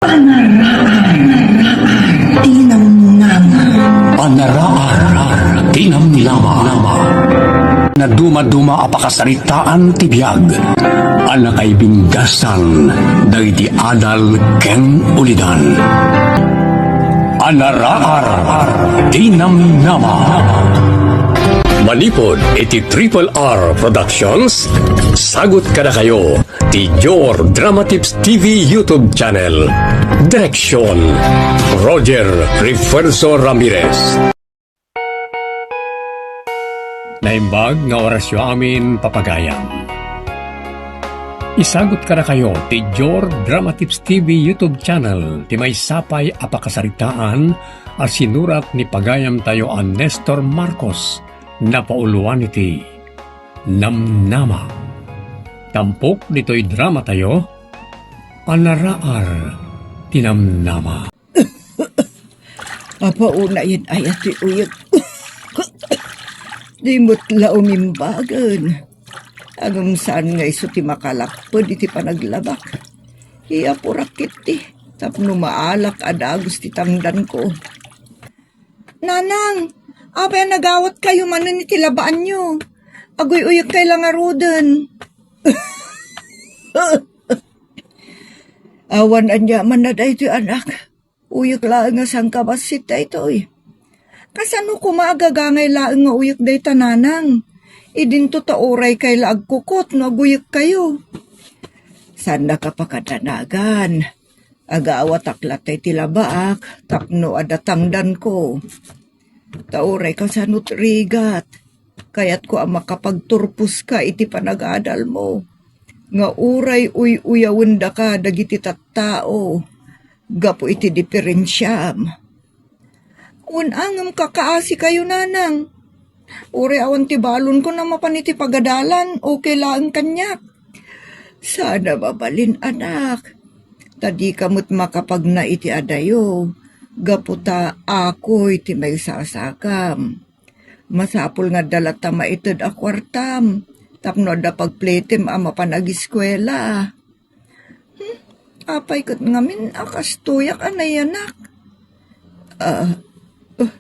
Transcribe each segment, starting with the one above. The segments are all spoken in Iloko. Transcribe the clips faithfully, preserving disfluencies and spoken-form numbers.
Panaraar ti namnama. Panaraar ti namnama. Nadumaduma a pakasaritaan ti biag a nakaibinggasan dagiti adal ken ulidan. Panaraar ti namnama. Manipud iti Triple R Productions, sagut kadakayo ti Dior Dramatips T V YouTube channel. Direksyon, Roger Refuerzo Ramirez. Naimbag nga orasyo amin, papagayam. Isagut kadakayo ti Dior Dramatips T V YouTube channel ti maysa pay a pakasaritaan a sinurat ni pagayamtayo a Nestor Marcos, napauloan iti Namnama. Tampok ditoy dramatayo, Panaraar ti Namnama. Apo, unayen aya ti uyek. Di met la umimbagen. Ngem saan nga isu ti makalakped iti panaglabak. Iyapurak iti tapno maalak a dagus ti tangdanko. Nanang, apay a nagawatkayo manen iti labaanyo? Aguy-uyekkay la ngaruden. Awan aniamanna daytoy, anak. Uyek laeng a sangkabassit daytoy. Kasano koma a gagangay laeng nga uyek dayta, nanang? Idinto ta uraykay la agkukot no aguyekkayo. Saannak a pakadanagan. Agawatak latta iti labaak tapno adda tangdanko. Ta uray kasano't rigat, kayatko a makapagturposka iti panagadalmo, nga uray uy-uyawendaka dagiti tattao gapu iti diperensiam. Wen a ngem kakaasikayo, nanang. Uray awan ti balonko a mapan iti pagadalan, okay laeng kaniak. Saan a mabalin, anak. Ta dika met makapagna iti adayo, gapu ta akoy ti maisasakam. Masapul nga adda latta maited a kuartam, tapno adda pagpletem a mapan agiskuela. Hmm, apay ket ngamin a kastoyak a nayanak? Ah, uh,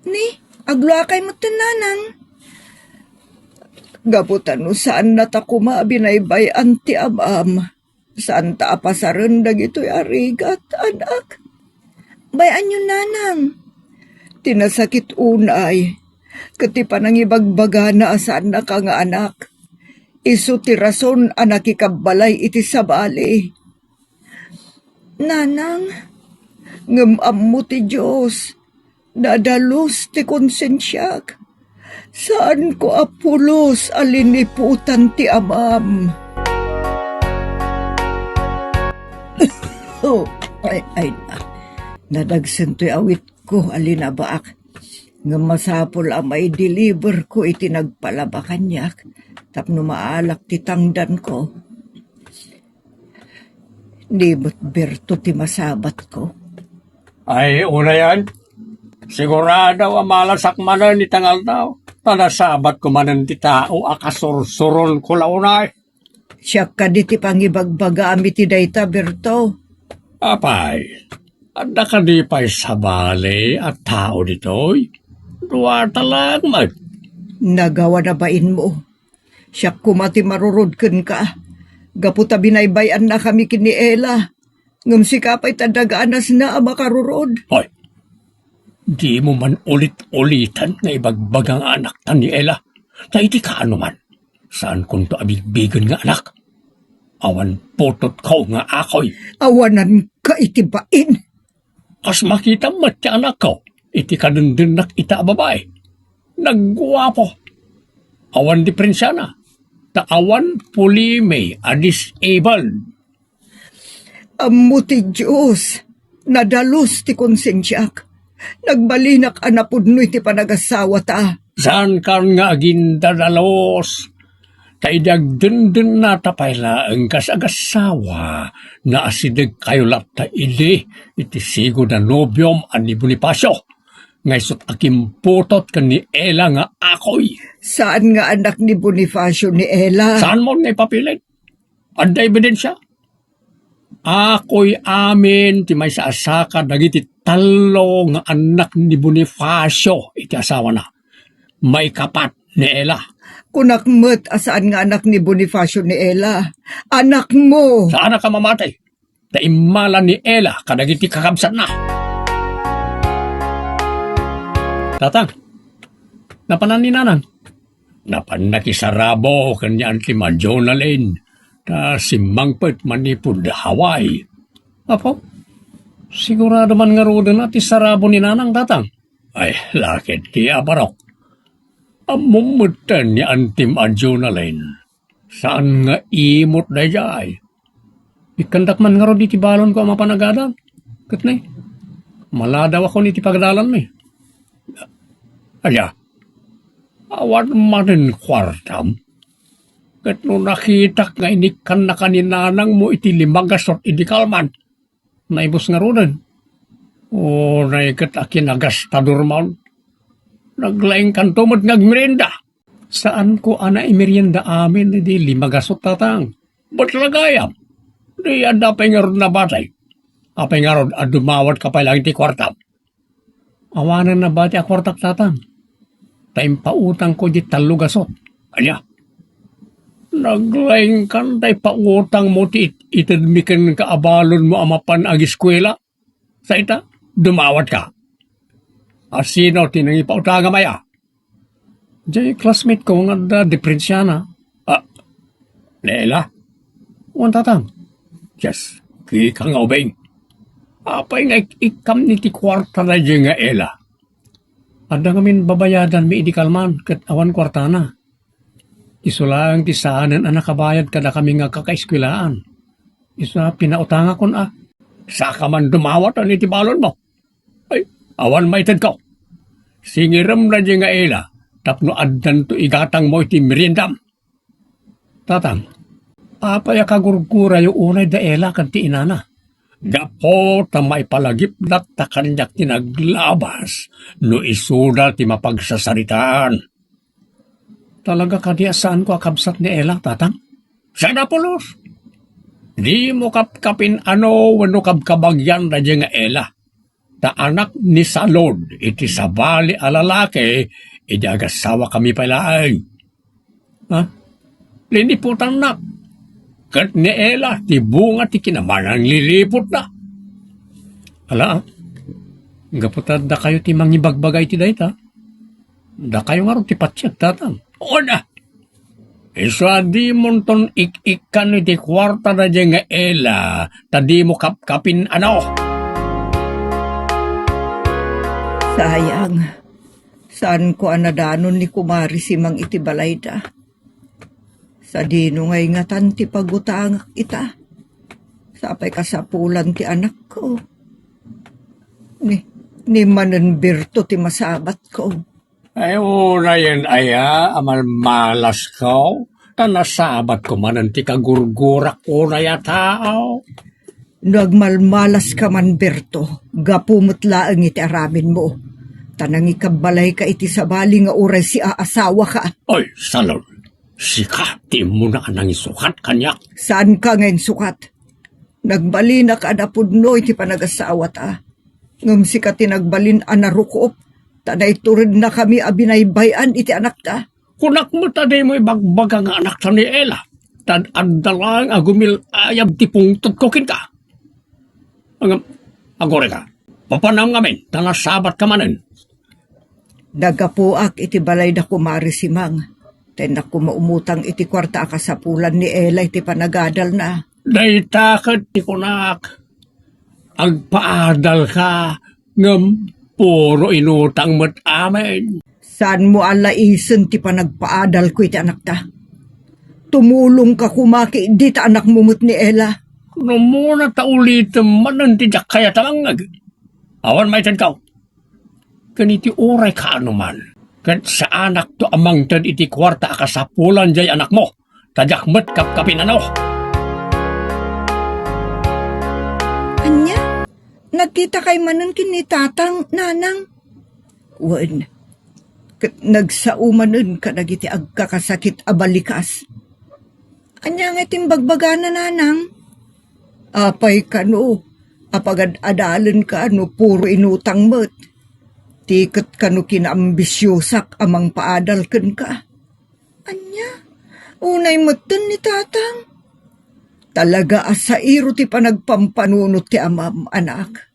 ni, agluakay metten, nanang. Gapu ta no saanna ta koma a binaybay-an ti amam, saanta a pasaren dagitoy a rigat, anak. Bay-anyon, nanang. Ti nasakit unay, ket ti panangibagbagana a saannaka nga anak, isu ti rason a nakikabbalay iti sabali. Nanang, ngem ammo ti Dios, nadalus ti konsensiak. Saanko a pulos a liniputan ti amam. Oh, ay, ay, na. Nadagsen toy awitko a linabaak. Ngem masapul a maideliverko iti nagpalaba kaniak tapno maalak ti tangdanko. Di met Berto ti masabatko. Ay, unayen, sigurado a malasak manen iti ngarud, ta nasabatko manen ti tao a kasursuronko la unay. Siak kadi ti pangibagbagaam iti dayta, Berto. Apay, adda kadi pay sabali a tao ditoy? Duata laeng met. Nagawan a bainmo. Siak koma ti marurod kenka. Gapu ta binaybay-annakami ken ni Ella. Ngem sika pay ti adda gaanasna a makarurod. Hoy, dimo man ulit-uliten nga ibagbaga nga anakta ni Ella. Ta iti kaano man, saankonto a bigbigen nga anak. Awan putotko nga akoy. Awananka iti bain. Kas makitam met ti anakko iti kadendengnak ita a babai. Nagguapo. Awan diperensiana. Ta awan pulimi a disabled. Ammo ti Dios, nadalus ti konsensiak. Nagbalinak a napudno iti panagasawata. Saankan nga agindadalus. Ta idi agdendennata pay laeng kas agasawa, naasidegkayo latta idi iti sigud a nobiom a ni Bonifacio, nga isut' a kimputot ken ni Ella nga akoy. Saan nga anak ni Bonifacio ni Ella? Saanmon nga ipapilit? Adda ebidensia? Akoy amin ti maysa a saka dagiti tallo nga annak ni Bonifacio iti asawana. Maikapat ni Ela. Kunak met a saan nga anak ni Bonifacio ni Ela. Anakmo! Saanak a mamati. Ta immala ni Ela kadagiti kakabsatna. Tatang, napanan ni Nanang? Napan nakisarabo ken ni Auntie Jonalyn, ta simmangpet manipud Hawaii. Apo, sigurado man ngaruden a ti sarabo ni Nanang, Tatang? Ay, lakit ti aparok. Ammom metten ni Auntie Jonalyn. Saan nga imot daydiay. Ikkandak man ngarud iti balonko a mapan agadal. Ket ne, maladawakon iti pagadalanmi. Ania? Awan manen kuartam? Ket no nakitak nga inikkannaka ni nanangmo iti lima gasut idi kalman, naibus ngaruden. Unay ket a kinagastadormon. Naglaingkanto met nga agmerienda. Saanko a naimerienda amin idi lima gasut, Tatang. Ba't lagayam? Di adda pay ngarud nabati. Apay ngarud a dumawatka pay laeng ti kuartam? Awanen nabati a kuartak, Tatang. Ta impautangko di tallo gasut. Ania? Naglaingkan ta ipautangmo ti it-, itedmi kenka a balonmo a mapan agiskuela? Sa ita, dumawatka. A sino ti nangipautangam aya? Jay classmate ko nga adda diferensiana. Ah, ni Ela? Wen, Tatang. Yes, kika nga ubing. Apay nga ik-ikkam iti kuarta daydiay nga Ela? Adda ngamin babayadanmi idi kalman ket awan kuartana. Isu laeng ti saanen a nakabayad kadakami nga agkakaeskuelaan. Isu a pinautangakon a. Saka man dumawat iti balonmo. Ay, awan maitedko. Singirem daydiay nga Ela tapno addanto igatangmo iti meriendam. Tatang, apay a kagurgurayo unay da Ela ken ti inana? Gapu ta maipalagipda ta kaniak ti naglabas no isuda ti mapagsasaritaan. Talaga kadi a saanko a kabsat ni Ela, Tatang? Saan a pulos? Dimo kapkapin-ano wenno kabkabagian daydiay nga Ela. Ta anak ni Salud iti sabali a lalaki idi agasawakami pay laeng. Ha? Liniputannak. Ket ni Ela ti bunga ti kinamanangliliputna. Ala, gapu ta dakayo ti mangibagbaga iti dayta. Dakayo ngarud ti patiek, Tatang. Ona! Isu a dimonton ik-ikkan iti kuarta daydiay nga Ela, ta dimo kapkapin-ano. Sayang. Saanko a nadanon ni Kumari Simang iti balayda. Sadino nga ingatan ti pagutangak ita? Sapay kasapulan ti anakko. Ni, ni manen Berto ti masabatko. Ay, unayen aya a malmalasko, ta nasabatko manen ti kagurgurak unay a tao. No agmalmalaska man, Berto, gapu met laeng iti aramidmo. Ta nangikabbalayka iti sabali nga uray siaasawaka. Oy, Salud, sika ti immuna a nangisukat kaniak. Saanka nga insukat. Nagbalinak a napudno iti panagasawata. Ngem sika ti nagbalin a narukop, ta naiturednakami a binaybay-an iti anakta. Kunak met a dimo ibagbaga nga anakta ni Ela, ta adda laeng a gumil-ayab ti pungtotko kenka. Ngem, agurayka, papanam ngamin, ta nasabatka manen. Naggapuak iti balay da Kumare Simang, ta innak koma umutang iti kuarta a kasapulan ni Ela iti panagadalna. Dayta ket ti kunak, agpaadalka, ngem puro inutang met amin. Saanmo a laisen ti panagpaadalko iti anakta. Tumulongka koma ket dita anakmo met ni Ela. No muna ta ulitem manen ti diak kayat a mangngeg. Awan maitedko. Ken iti uray kaano man, ket saanakto a mangted iti kuarta a kasapulan jay anakmo, ta diak met kapkapin-ano. Ania? Nagkitakay manen ken ni Tatang, Nanang? Wen, ket nagsao manen kadagiti agkakasakit a balikas. Ania nga ti imbagbagana, Nanang? Apay kano a pagad-adalenka no puro inutang met? Ti ket kano kinaambisiosak a mangpaadal kenka? Ania? Unay metten ni tatang? Talaga a sairo ti panagpampanunot ti amam, anak.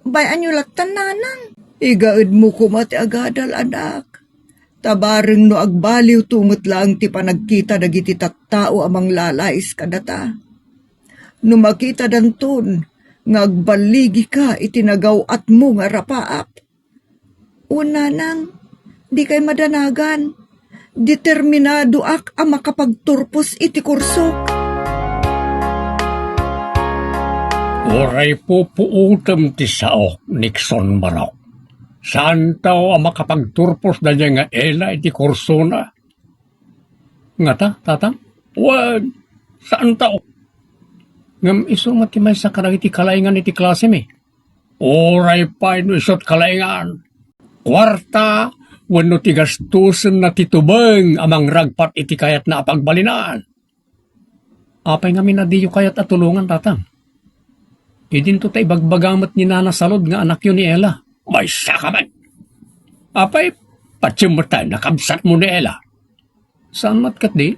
Bay-anyo lattan, nanang. Igaedmo koma ti agadal, anak. Ta bareng no agbaliwto met laeng ti panagkita dagiti tattao a manglalais kadata. No makitadanton nga agballigika iti nagaw-atmo nga rapaap, Wen, nanang, dikay madanagan. Determinadoak a makapagturpos iti kursok. Uray pupuotem ti saok, Nixon Barok. Saanto a makapagturpos daydiay nga Ella iti kursona. Ngata, tatang? Wen, saanto. Ngem isu met ti maysa kadagiti kalaingan iti klasemi. Uray pay no isut' kalaingan, kuarta wenno ti gastosenna ti tubeng a mangragpat iti kayatna a pagbalinan. Apay ngamin a diyo kayat a tulongan, tatang? Idinto ta ibagbaga met ni Nana Salud nga anakyo ni Ella. Maysa ka met! Apay, patiem met ta nakabsatmo ni Ella. Saan met ketdi?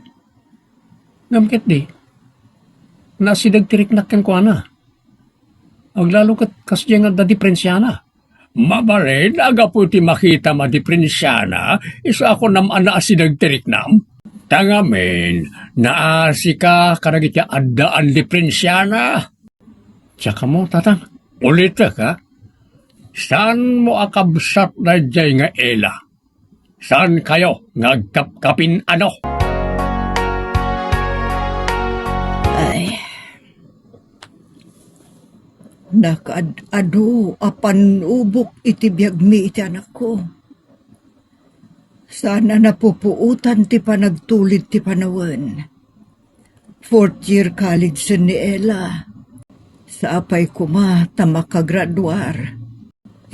Ngem ketdi, naasideg ti riknak kenkuana. Aglalo ket kasdiay nga adda diprensiana. Mabalin a gapu iti makitam a diprensiana, isu a kunam a naasideg ti riknam. Ta ngamin, naasika kadagiti addaan diprensiana. Diak ammo, tatang. Ulitek, ha? Saanmo a kabsat daydiay nga Ella? Saankayo nga agkapkapin-ano? Ay, nakaad-adu a pannubok iti biagmi iti anakko. Saan a napupuotan ti panagtulid ti panawen. Fourth year college sen ni Ella. Sapay koma ta makagraduar.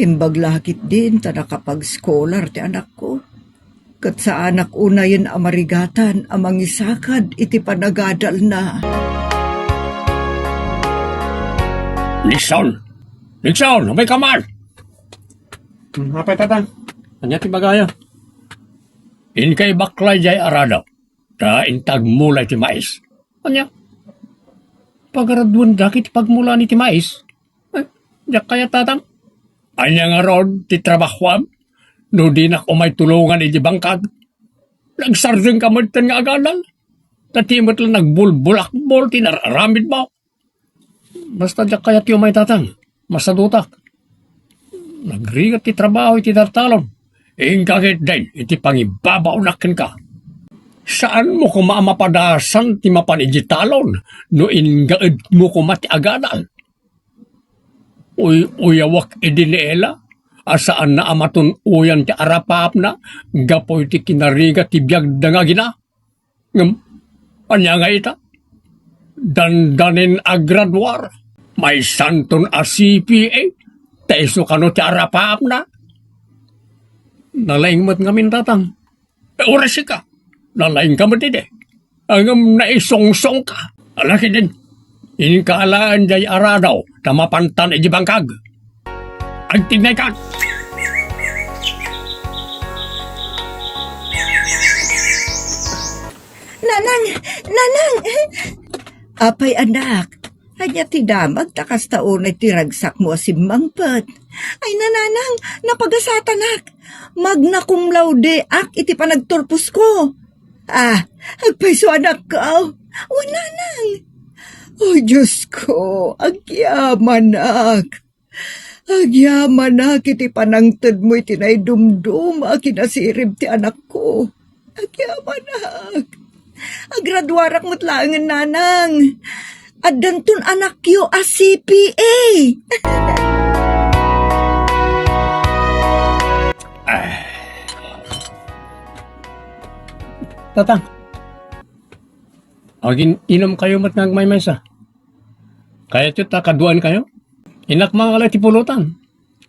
Imbag la ketdin ta nakapag-scholar ti anakko. Ket saanak unayen a marigatan a mangisakad iti panagadalna. Nixon! Nixon! Apay ka man? Hmm, apay, tatang? Ania ti bagaya? Inka ibaklay diay arado, ta inta agmula iti mais. Ania? Pagaraduenda ket ti pagmulaan iti mais? Eh, diak kayat, tatang. Ania ngarud ti trabahoam no dinak umay tulongan iti bangkag? Nagsardengka metten nga agadal. Ta ti met la nagbulbulakbol ti nararamidmo. Basta diak kayat ti umay, tatang. Masadutak. Nagrigat ti trabaho iti tartalon. Inka ketdin iti pangibabaonak kenka. Saanmo koma a mapadasan ti mapan idiay talon no ingaedmo koma ti agadal. Uy-uyawak idi ni Ella a saanna a matun-oyan ti arapaapna gapu iti kinarigat ti biagda nga agina. Ngem, ania nga ita? Dandanin agraduar. Maysanton a C P A. Ta isu kano ti arapaapna. Nalaing met ngamin, tatang. Eh, uray sika. Nalaingka met idi. Ngem naisungsongka. Ala ketdin. Inka alaen diay arado ta mapantan iti bangkag. Agtignaykan! Nanang! Nanang! Apay, anak, ania ti damag ta kasta unay ti ragsakmo a simmangpet? Ay, nananang, napagasatanak. Magna cum laude ak iti panagturposko. Ah, agpayso, anakko. Wen, nanang. O Diosko, agyamanak. Agyamanak iti panangtedmo iti naidumdum a kinasirib ti anakko. Agyamanak. Agraduarak met laengen, nanang. Addanton anakyo a C P A. Ah. Tatang, agin-inumkayo met nga agmaymaysa. Kayatyo ta kaduaenkayo? Innak mangala iti pulutan.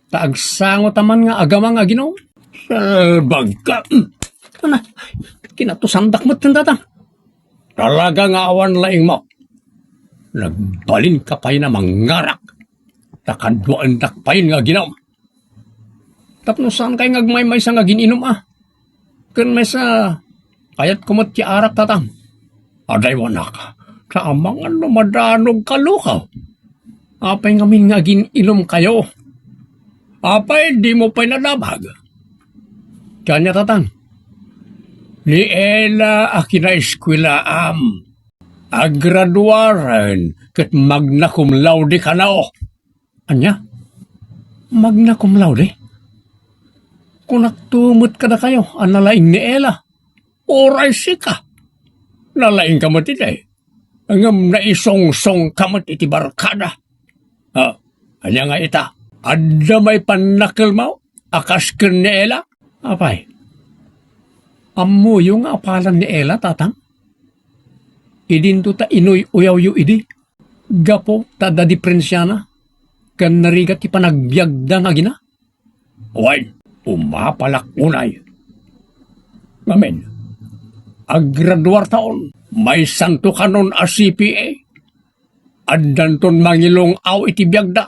Ta agsango ta man nga agamang aginom. Salbagka! Ana, kinatusandak met ken data. Talaga nga awan laingmo. Nagbalinka pay a mangarak, ta kaduaendak pay nga aginum. Tapno saankay nga agmaymaysa nga agin-inum a. Ken maysa, kayatko met ti arak, Tatang. Adaywanak, ta amangan no madanogka, lukaw. Apay ngamin nga agin-inumkayo? Apay dimo pay nadamag? Ti ania, Tatang? Ni Ella a kinaeskuelaam. Agraduaren ket magna cum laude kano. Ania? Magna cum laude? Kunakto met kadakayo a nalaing ni Ella. Uray sika. Nalaingka met idi. Ngem naisungsongka met iti barkada. Ah, ania nga ita? Adda maipannakelmaw a kas ken ni Ella? Apay, ammoyo nga apalan ni Ella, Tatang? Idinto ta inuy-uyawyo idi. Gapu ta adda diperensiana ken narigat ti panagbiagda nga agina? Wen, umapalak unay. Ngamin, agraduartaon, maysanto kanon a C P A. Addanton mangilung-aw iti biagda.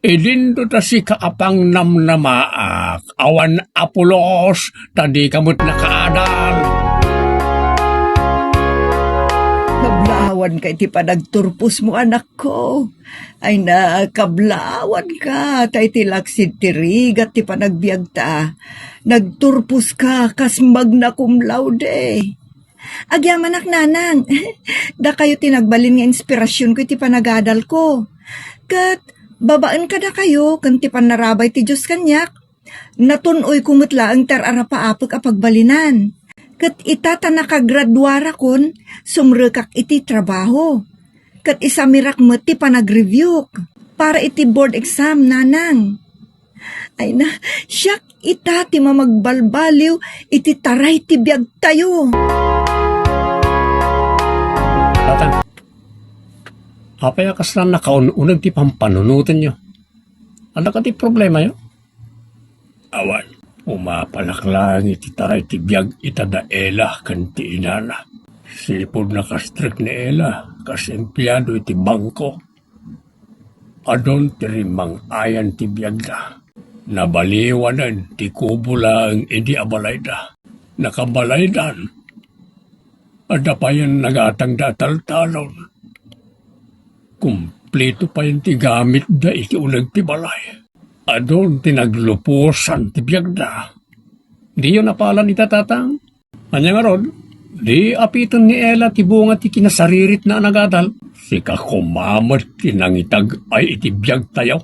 Idinto ta sika a pangnamnamaak, awan a pulos, ta dika met nakaadal. Kablaawanka iti panagturposmo, anakko. Ay na, kablaawanka, ta iti laksid ti rigat ti panagbiagta, nagturposka kas magna cum laude. Agyamanak, nanang. Dakayo ti nagbalin nga inspirasionko iti panagadalko. Ket babaen kadakayo ken ti pannarabay ti Dios kaniak, natun-oyko met laeng ti ar-arapaapek a pagbalinan. Ket ita ta nakagraduarakon, sumrekak iti trabaho. Ket isamirak met ti panagreviewk para iti board exam, nanang. Ay na, siak ita ti mamagbalbaliw iti taray ti biagtayo. Tatang, apay a kasla nakaun-uneg ti pampanunotenyo? Adda kadi problemayo? Awan, umapalak laeng iti taray ti biag ita da Ella ken ti inana. Sipud nakastrek ni Ella, kas empleado iti bangko. Adun ti rimmang-ayan ti biagda. Nabaliwanen ti kubo laeng idi a balayda. Nakabalaydan. Adda payen nagatangda a taltalon. Kumpleto payen ti gamitda iti uneg ti balay. Adun ti nagluposan ti biagda. Diyo napalan ita, Tatang? Ania ngarud, di apiten ni Ella ti bunga ti kinasariritna a nagadal. Sika koma met ti nangitag-ay iti biagtayo.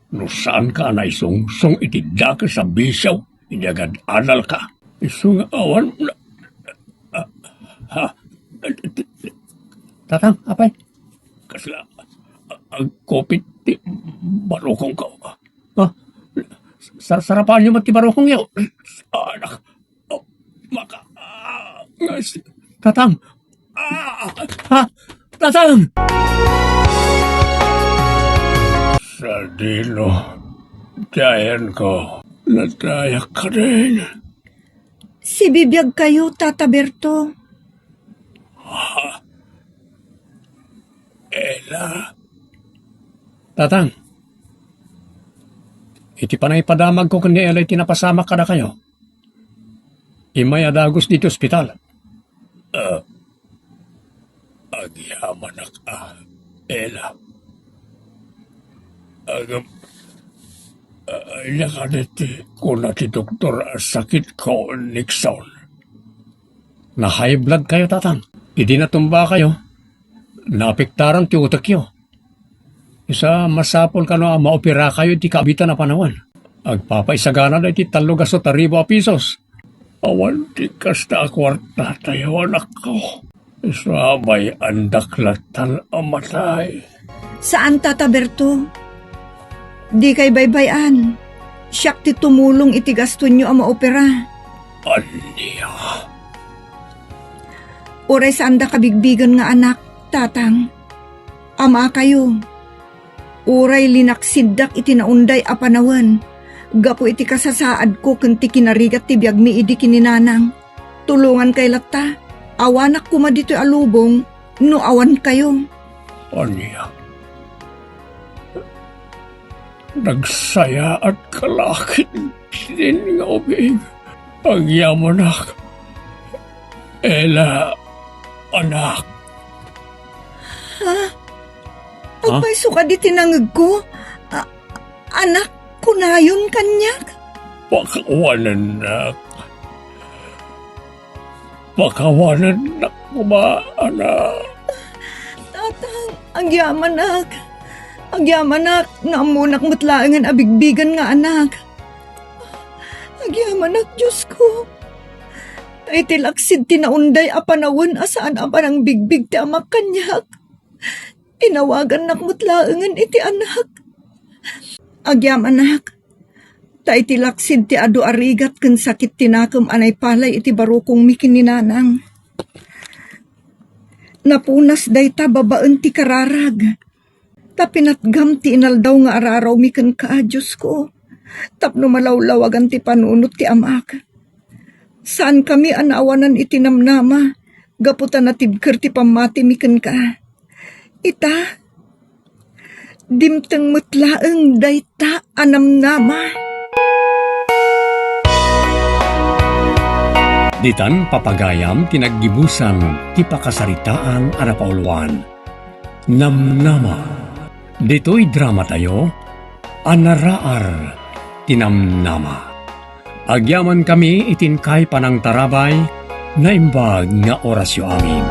No saanka a naisungsong iti dakes a bisio, idi agad-adalka. Isu nga awan, ah, ha? Tatang, apay? Kasla, ah, agkupit ti barukongko. Ah, sar-, sarapaanyo met ti barukongyo. Anak, oh, maka-, ah, Tatang! Ah! Ha? Tatang! Sadino, dayanko, nadayak kadin. Sibibiagkayo, Tata Berto. Ha? Ella? Tatang, iti panangipadamagko ken ni Ella iti napasamak kadakayo, immay a dagus ditoy ospital. Ah, agyamanak a, Ella. Agam, ah, ania kadi ti kuna ti doktor a sakitko, Nixon? Na-high blood kayo, Tatang. Idi natumbakayo, naapektaran ti utekyo. Isu a, masapul kano a maoperakayo iti kaabitan a panawen. Agpapaisaganada iti tallo gasut a ribu a pisos. Awan ti kasta a kuartatayo, anakko. Isu a, bay-andak lattan a matay. Saan, Tata Berto. Dikay baybay-an. Siak ti tumulong iti gastonyo a maopera. Ania? Uray saandaka bigbigen nga anak, Tatang. Amakayo. Uray linaksiddak iti naunday a panawen, gapu iti kasasaadko ken ti kinarigat ti biagmi idi ken ni Nanang. Tulongankay latta. Awanak koma ditoy a lubong no awankayo. Ania? Nagsayaat ka la ket din nga ubing. Agyamanak. Ella, anak. Ha? Agpayso kadi ti nangegko? A-, anak, kunayon kaniak? Pakawanennak. Pakawanennak koma, anak. Tatang, agyamanak. Agyamanak, naammonak met laengen a bigbigen nga anak. Agyamanak, Diosko. Ta iti laksid ti naunday a panawen a saan a panangbigbig ti amak kaniak, inawagannak met laengen iti anak. Agyamanak, ta iti laksid ti adu a rigat ken sakit ti nakem a naipalay iti barukongmi ken ni Nanang. Napunas dayta babaen ti kararag. Ta pinatgam ti inaldaw nga ararawmi kenka, Diosko, tapno malawlawagan ti panunot ti amak. Saankami a naawanan iti namnama gapu ta natibker ti pammatimi kenka. Ita, dimteng met laeng dayta a namnama. Ditan papagayam ti naggibusan ti pakasaritaan a napauluan. Namnama. Ditoy dramatayo, a naraar ti namnama. Agyamankami iti inkay panangtarabay, naimbag nga orasyo amin.